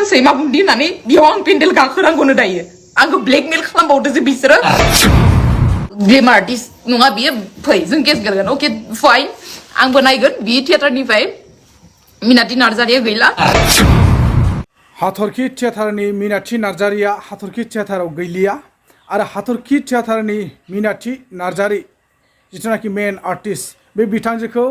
सानसे मा बुंदि होननानै बेयाव आं पेन्डेल गाखोनांगौनो दायो आंखौ ब्लेकमेल खालामबावदोसो बिसोरो ग्लेमार आर्टिस्ट नङा बियो फै जों गेस गेलेगोन अके फाइन आंबो नायगोन बि थियेटारनिफ्राय मीनाक्षी नार्जारिया गैला हाथरखि थियेटारनि मीनाक्षी नार्जारिया हाथरखि थियेटाराव गैलिया आरो हाथरखि थियेटारनि मीनाक्षी नार्जारि जिथुनाखि मेन आर्टिस्ट बे बिथांजोखौ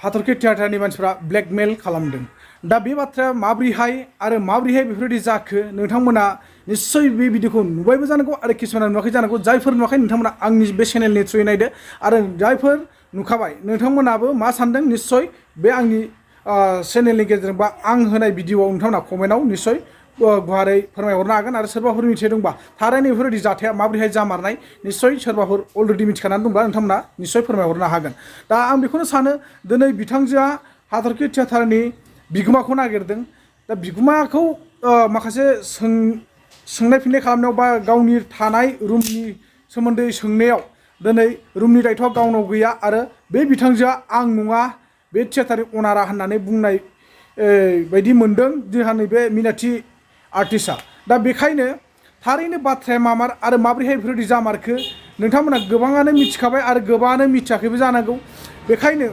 हाथरखि थियेटारनि मानसिफ्रा ब्लेकमेल खालामदों दा बे बाथ्राया माब्रैहाय आरो माब्रैहाय बेफोरबायदि जाखो नोंथांमोना निस्सय बे भिडिअखौ नुबायबो जानांगौ आरो किसुमाना नुवाखै जानांगौ जायफोर नुवाखै नोंथांमोना आंनि बे चेनेलनि थ्रुयै नायदो आरो जायफोर नुखाबाय नोंथांमोनाबो मा सानदों निस्सय बे आंनि चेनेलनि गेजेरजों बा आं होनाय भिडिअआव नोंथांमोना कमेन्टआव निस्सय गुवारै फोरमायहरनो हागोन आरो सोरबाफोर मिथिदोंबा थारैनो बेफोरबायदि जाथाया माब्रैहाय जामारनाय निस्सय सोरबाफोर अलरेडि मिथिखानानै दंब्ला नोंथांमोना निस्सय फोरमायहरनो हागोन दा आं बेखौनो सानो दिनै बिथांजोआ हाथरखि थियेटारनि बिगोमाखौ नागिरदों दा बिगोमाखौ माखासे सोंनाय फिननाय खालामनायाव बा गावनि थानाय रुमनि सोमोन्दै सोंनायाव दिनै रुमनि दायथ'आ गावनाव गैया आरो बे बिथांजोआ आं नङा बे थियेटारनि अनारा होननानै बुंनाय बायदि मोनदों जोंहा नैबे मीनाक्षी आर्टिस्टआ दा बेखायनो थारैनो बाथ्राया मामार आरो माब्रैहाय बेफोरबायदि जामारखो नोंथांमोना गोबाङानो मिथिखाबाय आरो गोबाङानो मिथियाखैबो जानांगौ बेखायनो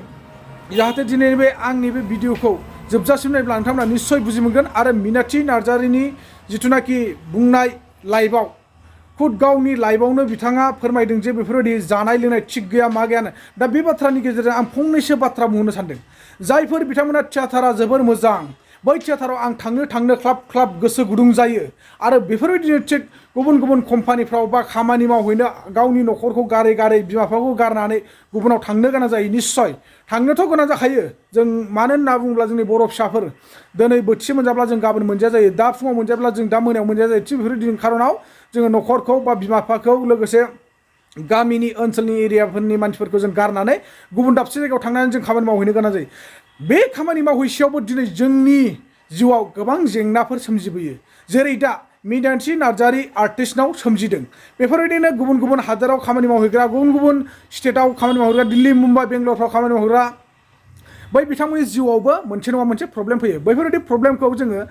जाहाथे दिनै बे आंनि बे भिडिअखौ जोबजासिम नायब्ला नोंथांमोना निस्सय बुजि मोनगोन आरो मीनाक्षी नार्जारिनि जिथुनाखि बुंनाय लाइभआव खुद गावनि लाइभआवनो बिथाङा फोरमायदों जे बेफोरबायदि जानाय लोंनाय थिग गैया मा गैयानो दा बे बाथ्रानि गेजेरजों आं फंनैसो बाथ्रा बुंनो सानदों जायफोर बिथांमोना थियेटारा जोबोर मोजां बै थियेटाराव आं थांनो ख्लाब ख्लाब गोसो गुदुं जायो आरो बेफोरबायदिनो थिग गुबुन गुबुन कम्पानिफ्राव बा खामानि मावहैनो गावनि न'खरखौ गारै गारै बिमा बिफाखौ गारनानै गुबुनाव थांनो गोनां जायो निस्सय थांनोथ' गोनां जाखायो जों मानो होनना बुङोब्ला जोंनि बर' फिसाफोर दिनै बोथिसे मोनजाब्ला जों गाबोन मोनजाया जायो दा फुङाव मोनजाब्ला जों दा मोनायाव मोनजाया जायो थिग बेफोरबायदिनि खारनाव जोङो न'खरखौ बा बिमा बिफाखौ लोगोसे गामिनि ओनसोलनि एरियाफोरनि मानसिफोरखौ जों गारनानै गुबुन दाबसे जायगायाव थांनानै जों खामानि मावहैनो गोनां जायो बे खामानि मावहैसेयावबो दिनै जोंनि जिउआव गोबां जेंनाफोर सोमजिबोयो जेरै दा मीनाक्षी नार्जारि आर्टिस्टनाव सोमजिदों बेफोरबायदिनो गुबुन गुबुन हादोराव खामानि मावहैग्रा गुबुन गुबुन स्टेटआव खामानि मावहैग्रा दिल्ली मुम्बाइ बेंगलरफ्राव खामानि मावहैग्रा बै बिथांमोननि जिउआवबो मोनसे नङा मोनसे प्रब्लेम फैयो बैफोरबायदि प्रब्लेमखौ जोङो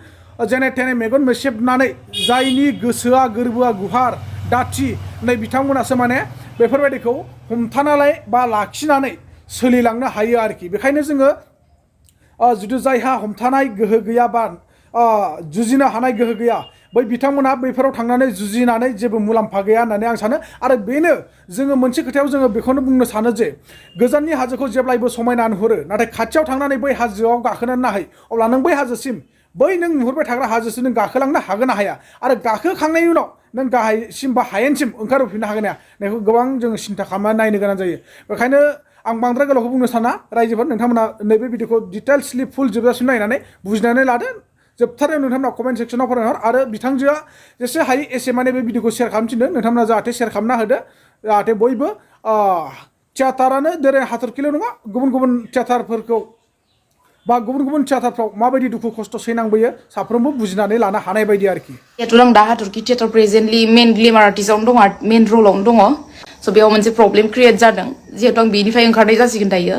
जेने थेने मेगन मेसेबनानै जायनि गोसोआ गोरबोआ गुवार दाथि नै बिथांमोनासो माने बेफोरबायदिखौ हमथानानै बा लाखिनानै सोलिलांनो हायो आरोखि बेखायनो जोङो जुदि जायहा हमथानाय गोहो गैया बा जुजिनो हानाय गोहो गैया बै बिथांमोना बैफोराव थांनानै जुजिनानै जेबो मुलाम्फा गैया होननानै आं सानो आरो बेनो जोङो मोनसे खोथायाव जोङो बेखौनो बुंनो सानो जे गोजाननि हाजोखौ जेब्लायबो समायना नुहुरो नाथाय खाथियाव थांनानै बै हाजोआव गाखोनानै नाहै अब्ला नों बै हाजोसिम बै नों नुहुरबाय थाग्रा हाजोसिम नों गाखोलांनो हागोन ना हाया आरो गाखोखांनायनि उनाव नों गाहायसिम बा हायेनसिम ओंखारबोफिननो हागोन ना बेखौ गोबां जोङो सिन्था खालामनानै नायनो गोनां जायो बेखायनो आं बांद्राय गोलावखौ बुंनो साना रायजोफोर नोंथांमोना नैबे भिडिअखौ डिटेल्सलि फुल जोबजासिम नायनानै बुजिनानै लादो जोबथारनायाव नोंथांमोना कमेन्ट सेक्सनाव फरायहर आरो बिथांजोआ जेसे हायो एसे माने बे भिडिअखौ शेयार खालामफिनदो नोंथांमोना जाहाथे शेयार खालामना होदो जाहाथे बयबो थियेटारानो जेरै हाथरखिल' नङा गुबुन गुबुन थियेटारफोरखौ बा गुबुन गुबुन थियेटारफ्राव माबायदि दुखु खस्थ' सैनांबोयो साफ्रोमबो बुजिनानै लानो हानाय बायदि आरोखि आं दा हाथरखि थियेटार प्रेजेन्टलि मेन ग्लेमार आर्टिस्टआवनो दङ मेन रलावनो दङ स' बेयाव मोनसे प्रब्लेम क्रिएट जादों जिहेतु आं बेनिफ्राय ओंखारनाय जासिगोन दायो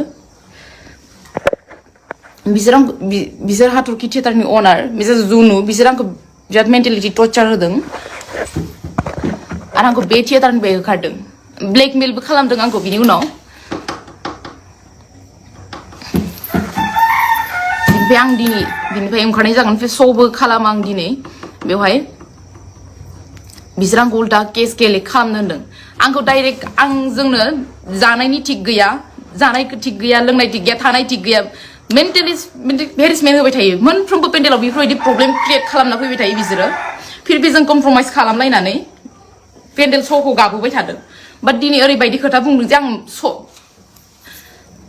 बिसोर हाथरखि थियेटारनि अनार बिसोर जुनु बिसोर आंखौ बिराद मेन्टेलिटि टर्चार होदों आरो आंखौ बे थियेटारनिफ्राय होखारदों ब्लेकमेलबो खालामदों आंखौ बिनि उनाव बिनिफ्राय आं दिनै बिनिफ्राय ओंखारनाय जागोन ओमफ्राय श'बो खालामो आं दिनै बेवहाय बिसोर आंखौ उल्टा केस गेले खालामनो होनदों आंखौ डाइरेक्ट जोंनो जानायनि थिग गैया लोंनाय थिग गैया थानाय थिग गैया मेन्टेलि हेरेसमेन्ट होबाय थायो मोनफ्रोमबो पेन्डेलाव बेफोरबायदि प्रब्लेम क्रिएट खालामना फैबाय थायो बिसोरो फिर जों कमप्रमाइज खालामलायनानै पेन्डेल श'खौ गाबोबाय थादों बाट दिनै ओरैबायदि खोथा बुंदों जे आं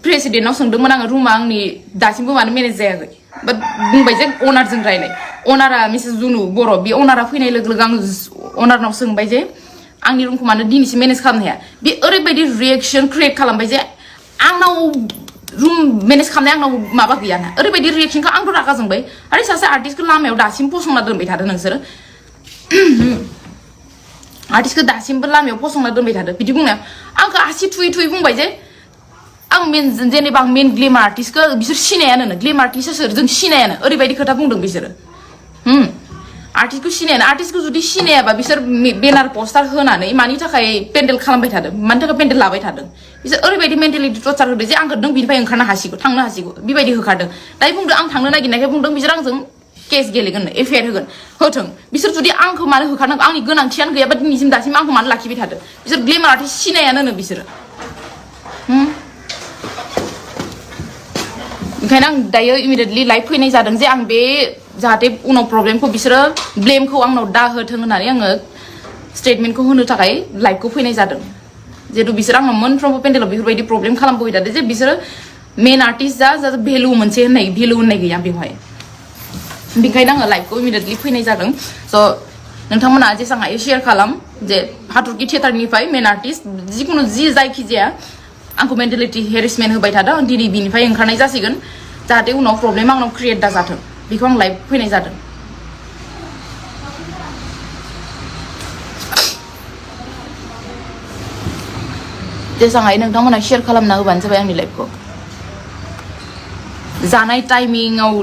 प्रेसिडेन्टनाव सोंदोंमोन आङो रुमा आंनि दासिमबो मानो मेनेज जायाखै बाट बुंबाय जे अनारजों रायलाय अनारा मिसेस जुनु बर' बे अनारा फैनाय लोगो लोगो आं अनारनाव सोंबाय जे आंनि रुमखौ मानो दिनैसिम मेनेज खालामनो हाया बे ओरैबायदि रिएक्सन क्रिएट खालामबाय जे आंनाव रुम मेनेज खालामनाय आंनाव माबा गैयाना ओरैबायदि रिएक्सनखौ आंथ' रागा जोंबाय आरो सासे आर्टिस्टखौ लामायाव दासिम फसंना दोनबाय थादों नोंसोरो आर्टिस्टखौ दासिमबो लामायाव फसंना दोनबाय थादों बिदि बुंनायाव आंखौ आसि थुयै थुयै बुंबाय जे आं जेनेबा आं मेन ग्लेमार आर्टिस्टखौ बिसोर सिनायानो ग्लेमार आर्टिस्टआ सोर जों सिनायानो ओरैबायदि खोथा बुंदों बिसोरो आर्टिस्टखौ सिनायानो आर्टिस्टखौ जुदि सिनायाबा बिसोर बेनार पस्टार होनानै मानि थाखाय पेन्डेल खालामबाय थादों मानि थाखाय पेन्डेल लाबाय थादों बिसोर ओरैबायदि मेन्टेलिटि टर्चार होदो जे आंखौ नों बिनिफ्राय ओंखारनो हासिगौ थांनो हासिगौ बेबायदि होखारदों दायो बुंदों आं थांनो नागिरनायखाय बुंदों बिसोर आंजों केस गेलेगोन एफआइआर होगोन होथों बिसोर जुदि आंखौ मानो होखारनांगौ आंनि गोनांथियानो गैयाबा दिनैसिम दासिम आंखौ मानो लाखिबाय थादों बिसोर ग्लेमार आर्टिस्ट सिनायानो बिसोरो ओंखायनो आं दायो इमिडियेटलि लाइभ फैनाय जादों जे आं बे जाहाथे उनाव प्रब्लेमखौ बिसोरो ब्लेमखौ आंनाव दा होथों होननानै आङो स्टेटमेन्टखौ होनो थाखाय लाइभखौ फैनाय जादों जिहेतु बिसोर आंनाव मोनफ्रोमबो पेन्डेलाव बेफोरबायदि प्रब्लेम खालामबोबाय थादों जे बिसोरो मेन आर्टिस्ट जा भेलु मोनसे भेलु होननाय गैया बेवहाय बेखायनो आङो लाइभखौ इमिडियेटलि फैनाय जादों स' नोंथांमोना जेसां हायो शेयार खालाम जे हाथरखि थियेटारनिफ्राय मेन आर्टिस्ट जिखुनु जायखिजाया आंखौ मेन्टेलिटि हेरेसमेन्ट होबाय थादों दिनै बिनिफ्राय ओंखारनाय जासिगोन जाहाथे उनाव प्रब्लेम आंनाव क्रिएट दा जाथों बेखौ आं लाइभ फैनाय जादों जेसां हायो नोंथांमोना शेयार खालामना होबानो जाबाय आंनि लाइभखौ जानाय टाइमिंआव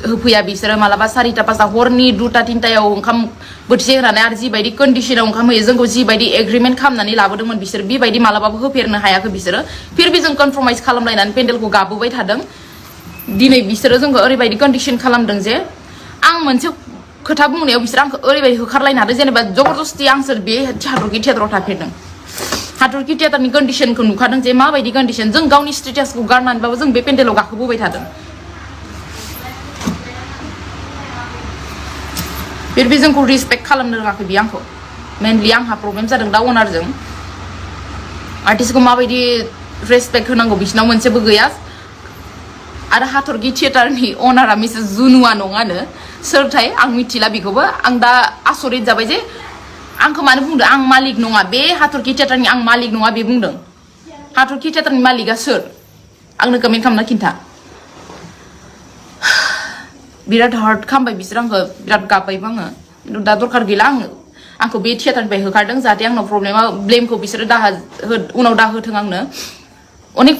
होफैया बिसोरो मालाबा 4टा 5टा हरनि 2टा 3टायाव ओंखाम बोथिसे होनानै आरो जिबायदि कन्डिशनाव ओंखाम होयो जोंखौ जिबायदि एग्रिमेन्ट खालामनानै लाबोदोंमोन बिसोर बेबायदि मालाबाबो होफेरनो हायाखै बिसोरो फिर बि जों कमप्रमाइज खालामलायनानै पेन्डेलखौ गाबोबाय थादों दिनै बिसोरो जोंखौ ओरैबायदि कन्डिशन खालामदों जे आं मोनसे खोथा बुंनायाव बिसोर आंखौ ओरैबायदि होखारलायनो हादों जेनेबा जबरदस्ति आंसोर बे हाथरखि थियेटाराव थाफेरदों हाथरखि थियेटारनि कन्डिशनखौ नुखादों जे माबायदि कन्डिशन जों गावनि स्टेटासखौ गारनानैबाबो जों बे पेन्डेलाव गाखोबोबाय थादों फिर बि जोंखौ रिसपेक्ट खालामनो रोङाखै बि आंखौ मेनलि आंहा प्रब्लेम जादों दा अनारजों आर्टिस्टखौ माबायदि रेसपेक्ट होनांगौ बिसिनाव मोनसेबो गैया आरो हाथरखि थियेटारनि अनारा मिसेस जुनुआ नङानो सोरथाय आं मिथिला बेखौबो आं दा आसरित जाबाय जे आंखौ मानो बुंदों आं मालिक नङा बे हाथरखि थियेटारनि आं मालिक नङा बे बुंदों हाथरखि थियेटारनि मालिकआ सोर आंनो कमेन्ट खालामना खिन्था बिराद हार्ट खालामबाय बिसोर आंखौ बिराद गाबबायबो आङो खिन्थु दा दरकार गैला आंखौ बे थियेटारनिफ्राय होखारदों जाहाथे आंनाव प्रब्लेमा ब्लेमखौ बिसोरो उनाव दा होथों आंनो अनेक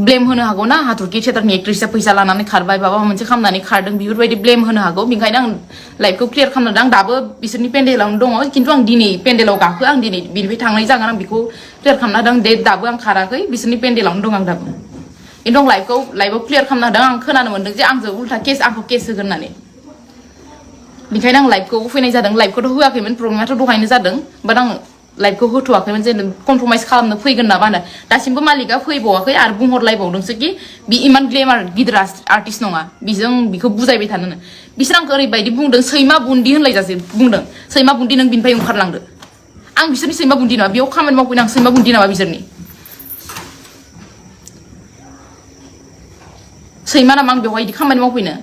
ब्लेम होनो हागौ ना हाथरखि थियेटारनि एक्ट्रेसआ फैसा लानानै खारबाय माबा मोनसे खालामनानै खारदों बेफोरबायदि ब्लेम होनो हागौ बेनिखायनो आं लाइफखौ क्लियार खालामदों आं दाबो बिसोरनि पेन्डेलावनो दङ खिन्थु आं दिनै पेन्डेलाव गाखो आं दिनै बिनिफ्राय थांनाय जागोन आं बेखौ क्लियार खालामना होदों दे दाबो आं खाराखै बिसोरनि पेन्डेलावनो दं आं दाबो खिन्थु आं लाइफआव क्लियार खालामना होदों आं खोनानो मोनदों जे आंजों उल्था आंखौ केस होगोन होननानै बेनिखायनो आं लाइभखौ फैनाय जादों लाइभखौथ' होआखैमोन प्रब्लेमाथ' दहायनो जादों बाट आं लाइभखौ होथ'वाखैमोन जे कमप्रमाइज खालामनो फैगोन ना मानो दासिमबो मालिकआ फैबावाखै आरो बुंहरलायबावदोंसो कि बि इमान ग्लेमार गिदिर आर्टिस्ट नङा बिजों बिखौ बुजायबाय थानो बिसोर आंखौ ओरैबायदि बुंदों सैमा बुन्दि होनलायजासे बुंदों सैमा बुन्दि नों बिनिफ्राय ओंखारलांदो आं बिसोरनि सैमा बुन्दि नङा बेयाव खामानि मावफैनो आं सैमा बुन्दि नामा बिसोरनि सैमा नामा आं बेवहाय बिदि खामानि मावफैनो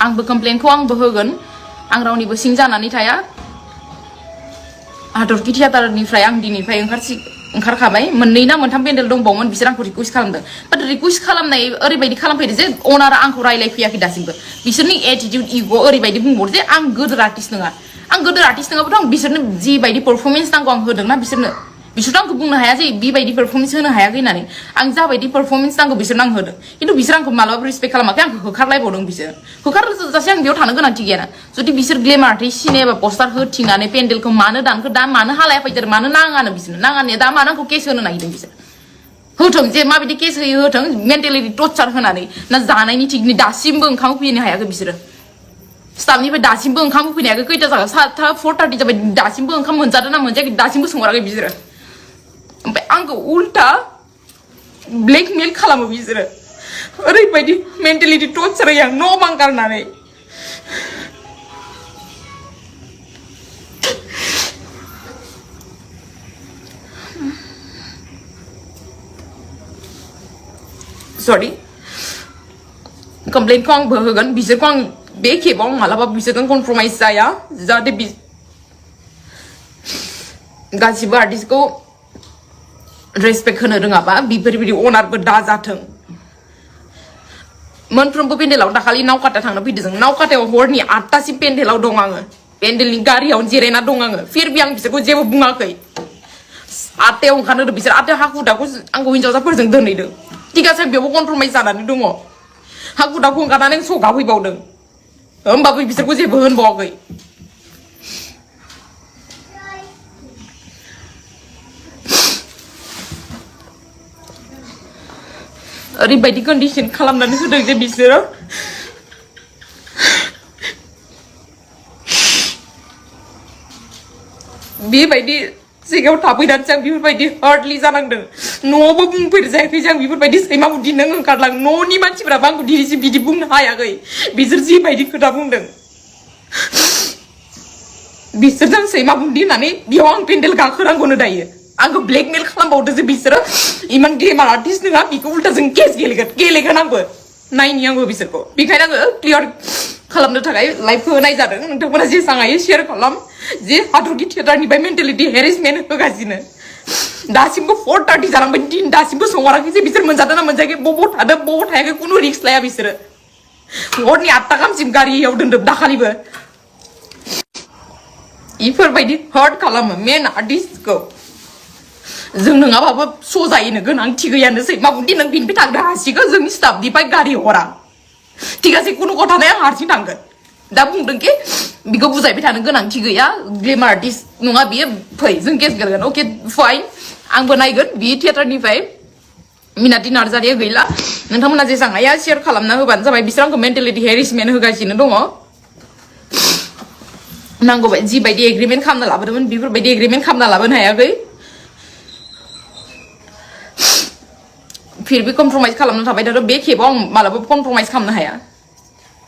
आंबो कमप्लेनखौ आंबो होगोन आं रावनिबो सिं जानानै थाया हाथरखि थियेटारनिफ्राय आं दिनैफ्राय ओंखारखाबाय मोननै ना मोनथाम पेन्डेल दंबावोमोन बिसोर आंखौ रिकुवेस्ट खालामदों बाट रिकुवेस्ट खालामनाय ओरैबायदि खालामफैदो जे अनारा आंखौ रायलायफैयाखै दासिमबो बिसोरनि एटिट्युड इग' ओरैबायदि बुंबावो जे आं गोदोर आर्टिस्ट नङा आं गोदोर आर्टिस्ट नङाबाथ' आं बिसोरनो जिबायदि पारफरमेन्स नांगौ आं होदोंना बिसोरथ' आंखौ बुंनो हाया जे बेबायदि पारफरमेन्स होनो हायाखै होननानै आं जाबायदि पारफरमेन्स नांगौ बिसोरनो आं होदों खिन्थु बिसोर आंखौ मालाबाबो रिसपेक्ट खालामाखै आंखौ होखारलायबावदों बिसोर होखारजासे आं बेयाव थानो गोनांथि गैयाना जुदि बिसोर ग्लेमार आर्टिस्ट सिनायाबा पस्टार होथिंनानै पेन्डेलखौ मानो दानखो दा मानो हालाया फैथारो मानो नाङानो बिसोरनो नाङानो दा मानो आंखौ केस होनो नागिरदों बिसोर होथों जे माबायदि केस होयो होथों मेन्टेलिटि टर्चार होनानै ना जानायनि थिगनि दासिमबो ओंखाम होफैनो हायाखै बिसोरो स्टाफनिफ्राय दासिमबो ओंखाम होफैनो हायाखै खैथा जागोन 4:30 जाबाय दासिमबो ओंखाम मोनजादों ना मोनजायाखै दासिमबो सोंहराखै बिसोरो ओमफ्राय आंखौ उल्टा ब्लेकमेल खालामो बिसोरो ओरैबायदि मेन्टेलिटि टर्चार होयो आं न' बां गारनानै सरि कमप्लेनखौ आंबो होगोन बिसोरखौ आं बे खेबाव मालाबा बिसोरजों कमप्रमाइज जाया जाहाथे गासिबो आर्टिस्टखौ रेसपेक्ट होनो रोङाबा बेफोरबायदि अनारबो दाजाथों मोनफ्रोमबो पेन्डेलाव दाखालि नावकाटा थांनो फैदों जों नावकाटायाव हरनि 8टासिम पेन्डेलाव दं आङो पेन्डेलनि गारियावनो जिरायना दं आङो फिरबि आं बिसोरखौ जेबो बुङाखै 8टायाव ओंखारनो बिसोर 8टायाव हाखु दाखु आंखौ हिनजावसाफोरजों दोनहैदों थिगासे बेयावबो कमप्रमाइज जानानै दङ हाखु दाखु ओंखारनानै सगा फैबावदों होमबाबो बिसोरखौ जेबो होनबावाखै ओरैबायदि कन्डिशन खालामनानै होदों जे बिसोरो बेबायदि जायगायाव थाफैनानैसो आं बेफोरबायदि हार्डलि जानांदों न'आवबो बुंफेरजायाखै जों बेफोरबायदि सैमा बुदि नों ओंखारलां न'नि मानसिफोराबो आंखौ दिनैसिम बिदि बुंनो हायाखै बिसोर जिबायदि खोथा बुंदों बिसोरजों सैमा बुदि होननानै बेयाव आं पेन्डेल गाखोनांगौनो दायो आंखौ ब्लेकमेल खालामबावदो जे बिसोरो इमान ग्लेमार आर्टिस्ट नङा बेखौ उल्टाजों केस गेलेगोन आंबो नायनि आंबो बिसोरखौ बेखायनो आङो क्लियार खालामनो थाखाय लाइभखौ होनाय जादों नोंथांमोना जेसां हायो शेयार खालाम जे हाथरखि थियेटारनिफ्राय मेन्टेलिटि हेरेसमेन्ट होगासिनो दासिमबो 4:30 जालांबाय दिन दासिमबो संहराखै जे बिसोर मोनजादों ना मोनजायाखै बबाव थादों बबाव थायाखै खुनु रिक्स लाया बिसोरो हरनि 8टा गाहामसिम गारियाव दोनदों दाखालिबो इफोरबायदि हार्ट खालामो मेन आर्टिस्टखौ जों नङाबाबो सजायैनो गोनांथि गैयानोसै माबुदि नों बिनिफ्राय थांनो हासिगोन जोंनि स्टाफनिफ्राय गारि हरा थिगासे खुनु खोथानाय आं हारसिं थांगोन दा बुंदों कि बिखौ बुजायबाय थानो गोनांथि गैया ग्लेमार आर्टिस्ट नङा बियो फै जों केस गेलेगोन अके फाइन आंबो नायगोन बि थियेटारनिफ्राय मिनाथि नार्जारिया गैला नोंथांमोना जेसां हाया शेयार खालामना होबानो जाबाय बिसोर आंखौ मेन्टेलिटि हेरेसमेन्ट होगासिनो दङ नांगौ जिबायदि एग्रिमेन्ट खालामना लाबोदोंमोन बेफोरबायदि एग्रिमेन्ट खालामना लाबोनो हायाखै फिर भी कमप्रमाइज खालामना थाबाय थादों बे खेबाव आं मालाबाबो कमप्रमाइज खालामनो हाया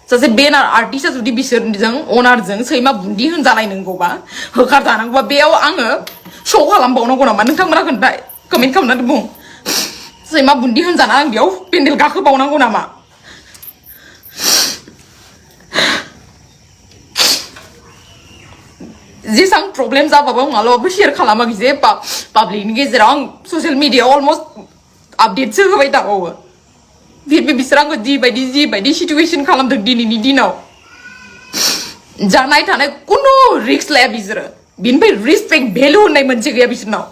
सासे बेनार आर्टिस्टआ जुदि बिसोरजों अनारजों सैमा बुन्दि होनजानाय नंगौबा होखारजानांगौबा बेयाव आङो शो खालामबावनांगौ नामा नोंथांमोना खोन्था कमेन्ट खालामनानै बुं सैमा बुन्दि होनजाना आं बेयाव पेन्डेल गाखोबावनांगौ नामा जेसां प्रब्लेम जाबाबो मालाबाबो शेयार खालामाखै जे पाब्लिकनि गेजेराव आं ससियेल मिडियायाव अलमस्ट आपडेटसो होबाय थाबावो बिसोर आंखौ जिबायदि सिटुएसन खालामदों दिनैनि दिनाव जानाय थानाय खुनु रिक्स लाया बिसोरो बिनिफ्राय रिसपेक्ट भेलु होननाय मोनसे गैया बिसोरनाव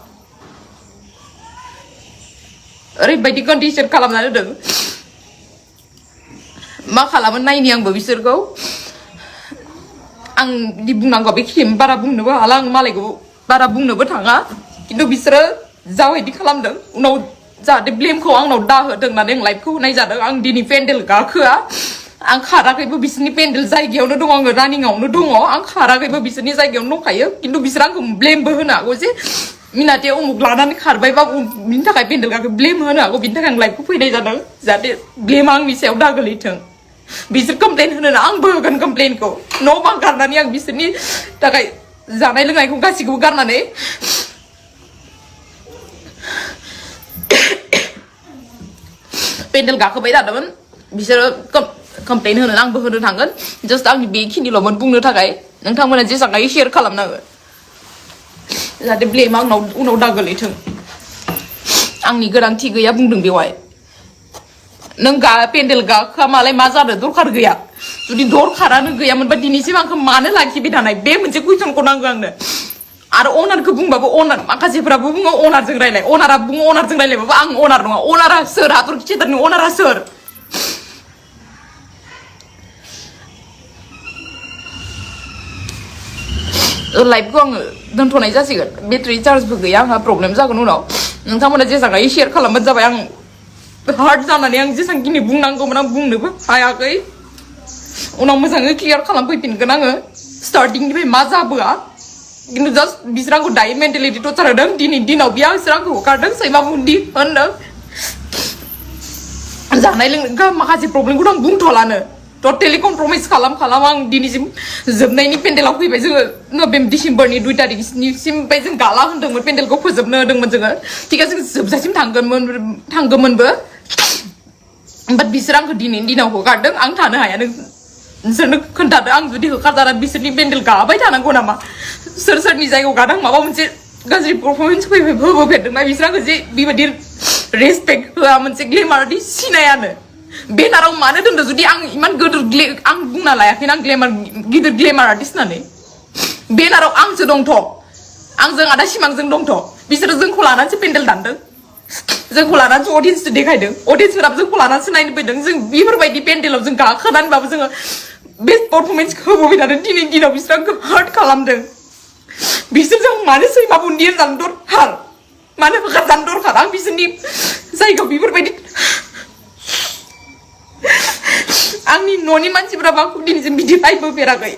ओरैबायदि कन्डिशन खालामनानै होदों मा खालामो नायनि आंबो बिसोरखौ आं बिदि बुंनांगौ बेखिनि बारा बुंनोबो हाला आं मालायखौ बारा बुंनोबो थाङा खिन्थु बिसोरो जाबायदि खालामदों उनाव जाहाथे ब्लेमखौ आंनाव दाहोदों होननानै आं लाइभखौ होनाय जादों आं दिनै पेन्डेल गाखोआ आं खाराखैबो बिसोरनि पेन्डेल जायगायावनो दङ आङो रानिंआवनो दङ आं खाराखैबो बिसोरनि जायगायावनो दंखायो खिन्थु बिसोर आंखौ ब्लेमबो होनो हागौ जे मिनाथिया उमुक लानानै खारबायबा बिनि थाखाय पेन्डेल गाखो ब्लेम होनो हागौ बिनि थाखाय आं लाइभखौ फैनाय जादों जाहाथे ब्लेमा आंनि सायाव दागोलैथों बिसोर कमप्लेन होनो आंबो होगोन कमप्लेनखौ न' बां गारनानै आं बिसोरनि थाखाय जानाय लोंनायखौ गासिखौबो गारनानै पेन्डेल गाखोबाय थादोंमोन बिसोरो कमप्लेन होनो आंबो होनो थांगोन जास्ट आंनि बेखिनिल'मोन बुंनो थाखाय नोंथांमोना जेसां हायो शेयार खालामनांगो जाहाथे ब्लेमा आंनाव उनाव दागोलैथों आंनि गोनांथि गैया बुंदों बेवहाय नों पेन्डेल गाखोआ मालाय मा जादों दरखार गैया जुदि दरखारानो गैयामोनबा दिनैसिम आंखौ मानो लाखिबाय थानाय बे मोनसे कुइसनखौ नांगौ आंनो आरो अनारखौ बुंबाबो अनार माखासेफोराबो बुङो अनारजों रायलाय अनारा बुङो अनारजों रायलायबाबो आं अनार नङा अनारा सोर हाथरखि थियेटारनि अनारा सोर लाइभखौ आङो दोनथ'नाय जासिगोन बेटारि चार्जबो गैया आंहा प्रब्लेम जागोन उनाव नोंथांमोना जेसां हायो शेयार खालामबानो जाबाय आं हार्ट जानानै आं जेसांखिनि बुंनांगौमोन आं बुंनोबो हायाखै उनाव मोजाङै क्लियार खालामफैफिनगोन आङो स्टार्टिंनिफ्राय मा जाबोआ खिन्थु जास्ट बिसोर आंखौ दायो मेन्टेलिटि टर्चार होदों दिनै दिनाव बिसोर आंखौ हगारदों सैमा बुन्दि होनदों जानाय लोंनाय माखासे प्रब्लेमखौथ' आं बुंथ'लानो टटेलि कमप्रमाइज खालाम आं दिनैसिम जोबनायनि पेन्डेलाव फैबाय जोङो डिसेम्बरनि 2 तारिखसिमनिफ्राय जों गाला होनदोंमोन पेन्डेलखौ फोजोबनो होदोंमोन जोङो थिग जों जोबजासिम थांगोमोनबो बाट बिसोर आंखौ दिनैनि दिनाव हगारदों आं थानो हाया नोंसोरनो खोन्थादो आं जुदि होखारजानानै बिसोरनि पेन्डेल गाबाय थानांगौ नामा सोरनि जायगायाव गादों माबा मोनसे गाज्रि पारफरमेन्स होबोफेरदोंना बिसोर आंखौ जे बेबायदि रेसपेक्ट होआ मोनसे ग्लेमारनि सिनायानो बेनाराव मानो दोनदों जुदि आं इमान गिदिर आं बुंना लायाखैना आं गिदिर ग्लेमार आर्टिस्ट होननानै बेनाराव आंसो दंथ' आंजों आदा सिमांजों दंथ' बिसोरो जोंखौ लानानैसो पेन्डेल दानदों जोंखौ लानानैसो अडियन्सनो देखायदों अडियन्सफोराबो जोंखौ लानानैसो नायनो फैदों जों बेफोरबायदि पेन्डेलाव जों गाखोनानैबाबो जोङो बेस्ट पारफरमेन्सखौ होबोबाय थादों दिनैनि दिनाव बिसोरो हार्ट खालामदों बिसोरजों मानो सैमा बुन्दि जानो दरखार मानो होखारजानो दरखार आं बिसोरनि जायगायाव बेफोरबायदि आंनि न'नि मानसिफोराबो आंखौ दिनैसिम बिदि रायबोफेराखै